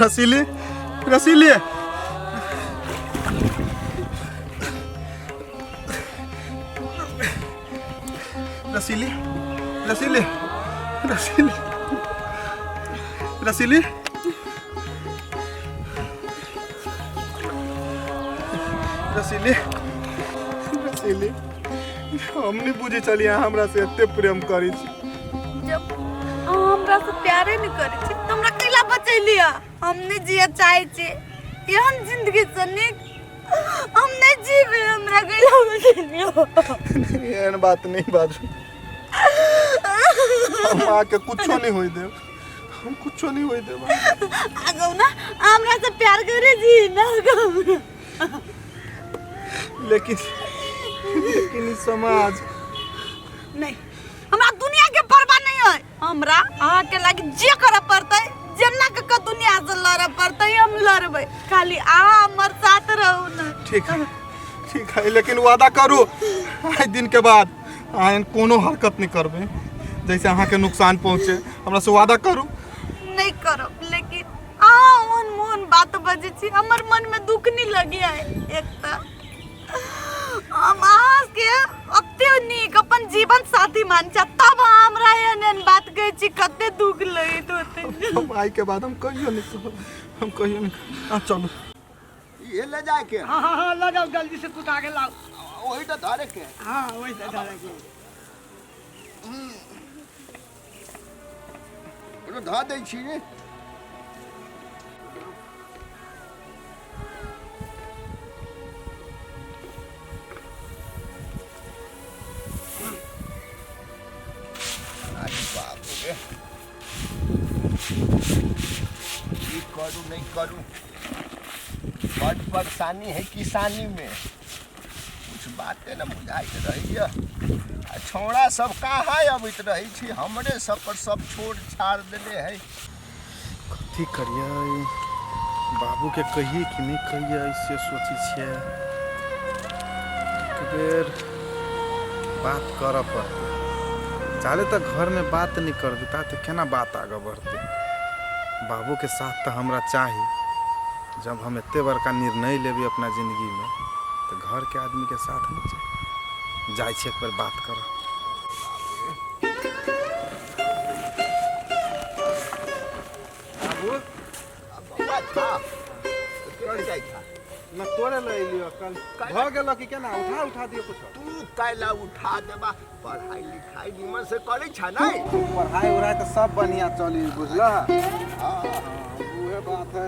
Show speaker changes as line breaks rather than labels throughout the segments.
रसीली, रसीली, रसीली, रसीली, रसीली, रसीली, रसीली, रसीली, हम नहीं बुझे छलियै अहाँ हमरा से एते प्रेम करै छी।
जब अहाँ हमरा से प्यारे नहीं करै छी तऽ हमरा कैला बचैली? हम नहीं जिए चाहै छी एहन जिंदगी से, नीक हम नहीं जीवे। हमरा कैला बचैली?
एहन बात नहीं बाजू। हम अहाँके कुछो नहीं होई देब, हम कुछो नहीं होई देब।
आगौ ना, हमरा से प्यार करे जी ना गौ।
लेकिन लेकिन ई समाज
नहीं, हमरा दुनिया के परवाह नहीं है। हमरा अहाँ के लागी जे करे पड़तै, जेना के के दुनिया से लड़े पड़तै, हम लड़बै। खाली अहाँ हमर साथ रहू ना।
ठीक है, ठीक है, लेकिन वादा करू, आइ दिन के बाद अहाँ एहन कोनो हरकत नहीं करबै जैसे अहाँके नुकसान पहुँचे। हमरा से वादा करू।
नहीं करब, लेकिन अहाँ ओहन मोहन बात बजै छी, हमर मन में दुख नहीं लगे है। एक तऽ हम अहाँके ओते नीक अपन जीवन साथी मान छी, तब अहाँ हमरा एहन एहन बात कहै छी, कते दुख लगैत होतै।
हम आइ के बाद हम कहियो नहीं कहब, हम कहियो नहीं कहब। आ चलू।
ये ले जाए के?
हाँ हाँ हाँ, ले जाओ, जल्दी से कुटा के लाओ।
वही तो धरे के।
हाँ, वही तो धरे के।
ओकरो धऽ दै छी रे। अरे बाप रे, की करू नहीं करू, बड परेशानी है किसानी में। कुछ बाते न बुझाइत रहैया। आ छौड़ा सब कहाँ अबैत रहै छै? हमरे सब पर सब छोड़ छाड़ देने है।
कथी करियै? बाबूके कहियै कि नहि कहियै से सोचै छियै। एक बेर बात करऽ पड़तै। जाले तक घरमे बात नहि करबै ता तक केना बात आगाँ बढ़तै? बाबूके साथ तऽ हमरा चाही। जब हम एते बड़का निर्णय लेबै अपना जिन्दगीमे तऽ घरके आदमीके साथ नहि चाही। जाइ छी एक बेर बात करऽ। बाबू।
बौआ छा केने जाइ छा?
ना, तोरे लए एलियो। कल भऽ गेल कि केना? उठा, उठा दियौ कुछो।
तू कैला उठा देबा? पढ़ाई लिखाई निमन से करै छा नहीं?
पढ़ाई उढ़ाई तऽ सब बढ़िया चली, बुझलह?
हाँ।
उहे बात है।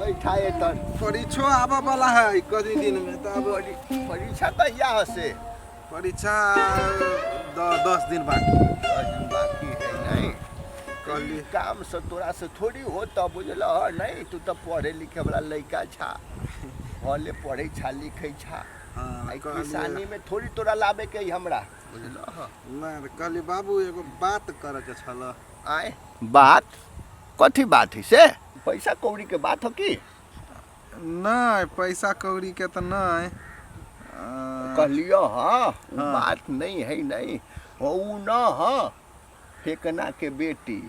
बैठा एतन।
परीक्षो आबऽ वाला है कभी दिन में तब।
परीक्षा कहिया हसे?
परीक्षा 10 दिन बाकी।
10 दिन बाकी है नहीं?
कहली।
काम से तोरा से थोड़ी होता, बुझलह नहीं? तू तो पढ़े लिखे वाला लड़का छा, भले पढ़े छा लिखे छा।
हाँ।
आई
कहलियै।
किसानी में थोड़ी तोरा लाबे के है हमरा, बुझलह?
नहि, कहली बाबू, एगो बात करऽ के छल।
आय, बात? कथी बात है से? पैसा कौड़ी के बात हो की?
नहि, पैसा कौड़ी के तऽ नहि।
कहलियो हाँ, उ
हाँ।
बात नहीं है। नहीं हो, उ न हाँ, फेकना के बेटी।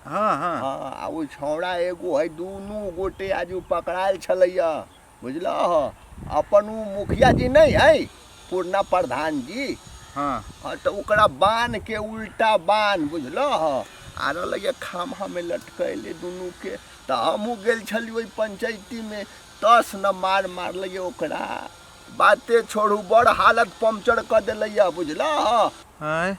हाँ हाँ।
हाँ, आ ओ छौड़ा एगो है, दुनू गोटे आज उ पकड़ायल छलैया, बुझलह? अपन उ मुखिया जी नहीं है, पूर्णा प्रधान जी।
हाँ।
हाँ, तऽ ओकरा बान्ह के, उल्टा बान्ह, बुझलह, आ रहलैया खाम्हामे लटकैले दुनूके। तऽ हमहूँ गेल छलियै ओहि पंचायतीमे, तस न मार मारलैया ओकरा, बाते छोड़ू, बड़ हालत पंक्चर कऽ देलैया, बुझलह?
आँय,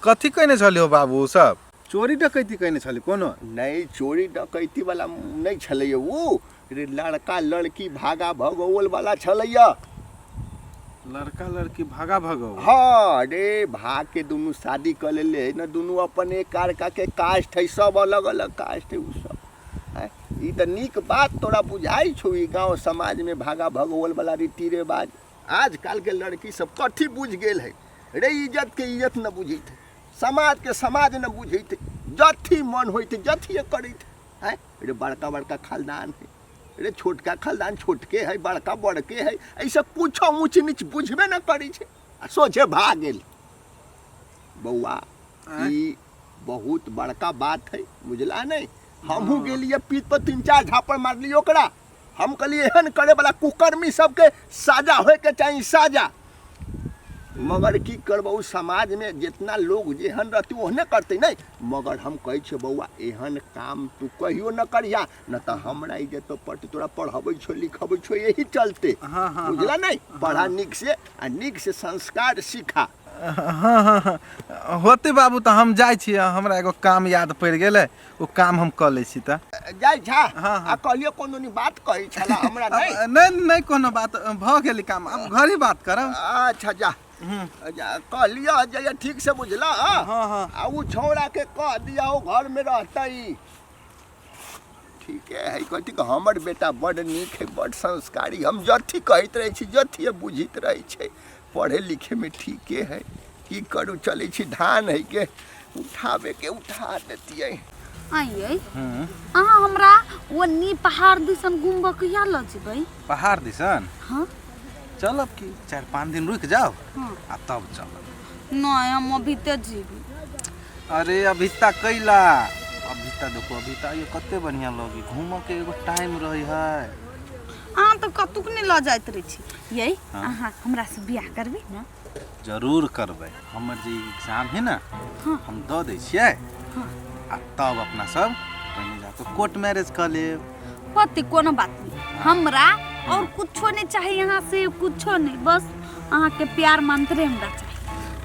कथी कहने छलियो बाबू? सब चोरी डकैती कहने छली कोनो?
नहि, चोरी डकैती वाला नहि छलैया उ रे, लड़का लड़की भागा भगौल वाला छलैया।
लड़का लड़की भागा भगौ?
हाँ रे, भाग के दुनू शादी कऽ लेले है ने। दुनू अपन एक कारका के कास्ट है, सब अलग अलग कास्ट है उ सब। आँय, ई तऽ नीक बात तोरा बुझाइ छौ? ई गाँव समाज में भागा भगौल वाला रीति रिवाज आजकल के लड़की सब कथी बुझ गेल है रे? इज्जत के इज्जत न बुझैत है, समाज के समाज न बुझैत है, जथी मन होइत है जथिए करैत है। आँय रे, बड़का बड़का खानदान है रे, छोटका खानदान छोटके है, बड़का बड़के है, ऐसा कुछो ऊँच नीच बुझबे न करै छै आ सोझे भाग गेल। बौआ,
आँय?
ई बहुत बड़का बात है, बुझला नहीं? हमहूँ गेलियै पीठ पर 3-4 झापड़ मारलियै ओकरा। हम कहलियै एहन करे वाला कुकर्मी सबके साजा होय के चाही, साजा। मगर की करबौ, समाज में जितना लोग जेहन रहती ओहने करते नहीं। मगर हम कहै छियै बौआ एहन काम तू कहियो न करिया, न तऽ हमरा इज्जत तो पड़तै। तोरा पढ़बै छौ लिखबै छौ यही चलते,
हाँ हाँ
बुझला नहीं? पढ़ा नीक से आ नीक से संस्कार सीखा।
हाँ हाँ हाँ होते बाबू, तऽ हम जाइ छी, हमरा एगो काम याद पड़ि गेलै, ओ काम हम कऽ लै छी। तऽ
जाइ छा?
हाँ, हाँ।
आ कहलियो कोनो नी बात कहै छला हमरा? नहीं
नहीं नहीं, कोनो बात, भऽ गेल काम, आब घर ही बात करब।
अच्छा जा जा, कहलियो जइया ठीक से, बुझला?
हाँ हाँ।
आ उ छौड़ा के कह दिया ओ घर में रहतई ठीक है। कथी कि हमर बेटा बड़ नीक है, बड़ संस्कारी। हम जथी कहैत रहै छी जथी बुझैत रहै छै, पढ़े लिखे में ठीके है। की करू, चलै छी धान है के उठाबे के, उठा देतियै।
आइए अहाँ हमरा ओन्नी पहाड़ दिसन घुमबऽ कहिया लऽ जेबै?
पहाड़ दिसन?
हाँ।
चलब की, 4-5 दिन रुकि जाओ
हाँ
आ तब चलब।
नहीं, हम अभी ते जीबी।
अरे अभी तक कैला, अभी तक देखो, अभी तक ये कते बढ़िया लगी, घूमऽ के एगो टाइम रही है।
अहाँ तऽ कतुक नहि लऽ जाइत रहै छी यै।
हाँ।
अहाँ हमरा से बियाह करबै ने?
जरूर करबै। हमर जे एग्जाम है ना,
हाँ।
हम दऽ दै छियै
हाँ।
आ तब अपना सब पहिने जाके कोर्ट मैरिज कऽ लेब।
होते, कोनो बात नहीं। हमरा और कुछो नहीं चाहिए यहाँ से, कुछो नहीं, बस अहाँ के प्यार मंत्रे हमरा चाहिए।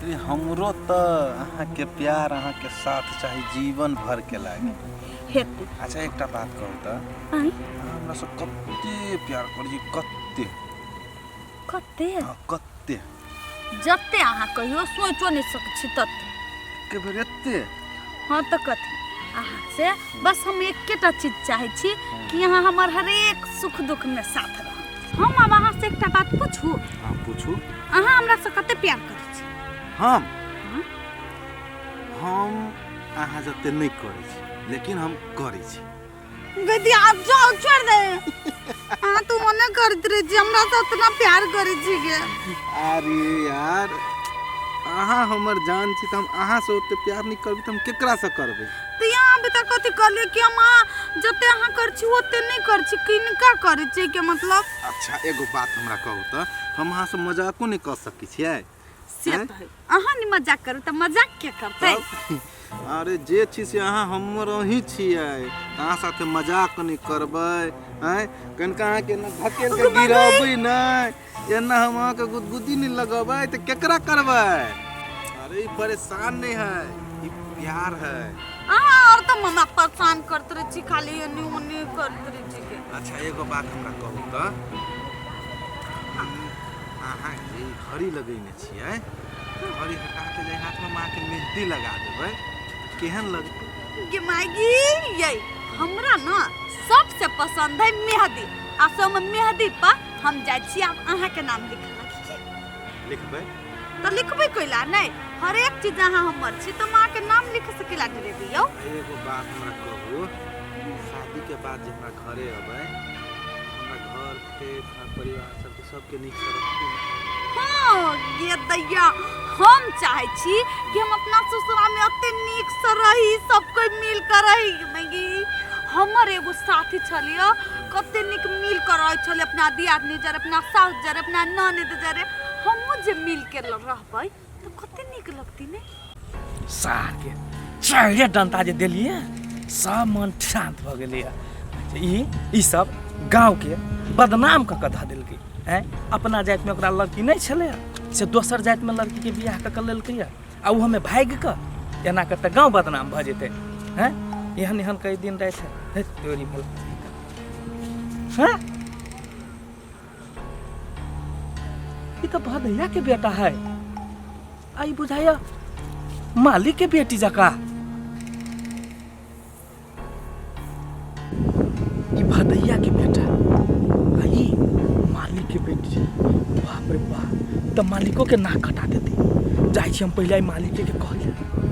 अरे हमरो तऽ अहाँके प्यार, अहाँके साथ चाही जीवन भर के लागे।
हेतै।
अच्छा एकटा बात कहू तऽ,
आँय?
अहाँ हमरा से कते प्यार करै छी, कते?
कते?
हाँ, कते?
जते अहाँ कहियो सोचो नहीं सकै छी तते।
के बेर एते?
हाँ तऽ कथी, अहाँ से बस हम एकेटा चीज चाहै छी कि अहाँ हमर हरेक सुख दुख में साथ रहब। हम आब अहाँ से एकटा बात पूछू?
हाँ, पूछू।
अहाँ हमरा से कते प्यार करै छी?
हम?
हाँ?
हम अहाँ जते नहि करै छी, लेकिन हम करै छी।
गदी आप जाओ, छोड़ दे। हाँ तू मना करत रहे छी हमरा से उतना प्यार करे छी के।
अरे यार, अहाँ हमर जान छी, तऽ हम अहाँ से ओते प्यार नहि करबै तऽ हम केकरा से करबै?
तो यहाँ अभी तक कथी कहलिए कि हम अहाँ जते अहाँ कर छी ओते नहीं कर छी, किनका करे छी के मतलब?
अच्छा एगो बात हमरा कहू तऽ, हम अहाँ से मजाको नहि कऽ सकै छियै?
से
आँय?
तऽ है, अहाँ नहीं मजाक करू तऽ मजाक के करतै?
तब अरे जे छी से अहाँ हमर अहीं छियै, अहाँ साथे मजाक नहि करबै? आँय, कनिका अहाँके एना धकेल के गिरबै नहि, एना हम अहाँके गुदगुदी नहि लगेबै तऽ केकरा करबै? अरे ई परेशान नहि है, ई प्यार है।
अहाँ और तऽ मम्मा परेशान करत रहे छी, खाली एनी ओनी करत रहे छी के।
अच्छा एगो बात हमरा कहू तऽ, अहाँ जे ई घड़ी लगेने छियै, घड़ी हटा के जे हाथमे माँके मेहंदी लगा देबै तऽ केहन लगतै?
गे मागी यै, हमरा न सबसे पसंद है मेहंदी, आ सब में मेहंदी पर हम जाइ छी आब अहाँके नाम लिखऽ लागी।
लिखबै?
तऽ लिखबै कैला नहि, हरेक चीज अहाँ हमर छी तऽ हम अहाँके नाम लिख सकेला डरेबै यौ।
आ एगो बात हमरा कहू, शादीके बाद जे हमरा घरे अबै, हमरा घर के घर परिवार सबके सबके नीकसँ रखबै ने?
हाँ गे दैया, हम चाहै छी कि हम अपना ससुरा में एते नीक से रही, सब कोई मिल कर रही। मैगी हमर एगो साथी छलियै, कते नीक मिल कर रहै छलै अपना दियादनी जरे, अपना साउस जरे, अपना ननद जरे। हमहूँ जे मिल के रहबै तऽ कते नीक लगती ने।
सारके चारिए डंटा जे देलियै, सब मन शान्त भऽ गेलैए। ई ई सब गाँवके बदनाम कऽ कऽ धऽ देलकै। आँय, अपना जातिमे ओकरा लड़की नहि छलैए से दोसर जातिमे लड़कीके बियाह कऽ कऽ लेलकैए आ ओहोमे भागि कऽ। एना कऽ तऽ गाँव बदनाम भऽ जेतै। आँय, एहन एहन कई दिन राति है तोरी भला। हँ, ई तऽ भदैया के बेटा है आ ई बुझाइया मालिक के बेटी जकाँ। ई भदैया के बेटा आ ई मालिक के बेटी, बाप रे बाप, तऽ मालिको के नाक कटा देतै। जाइ छी हम पहिले मालिके के कहै लए।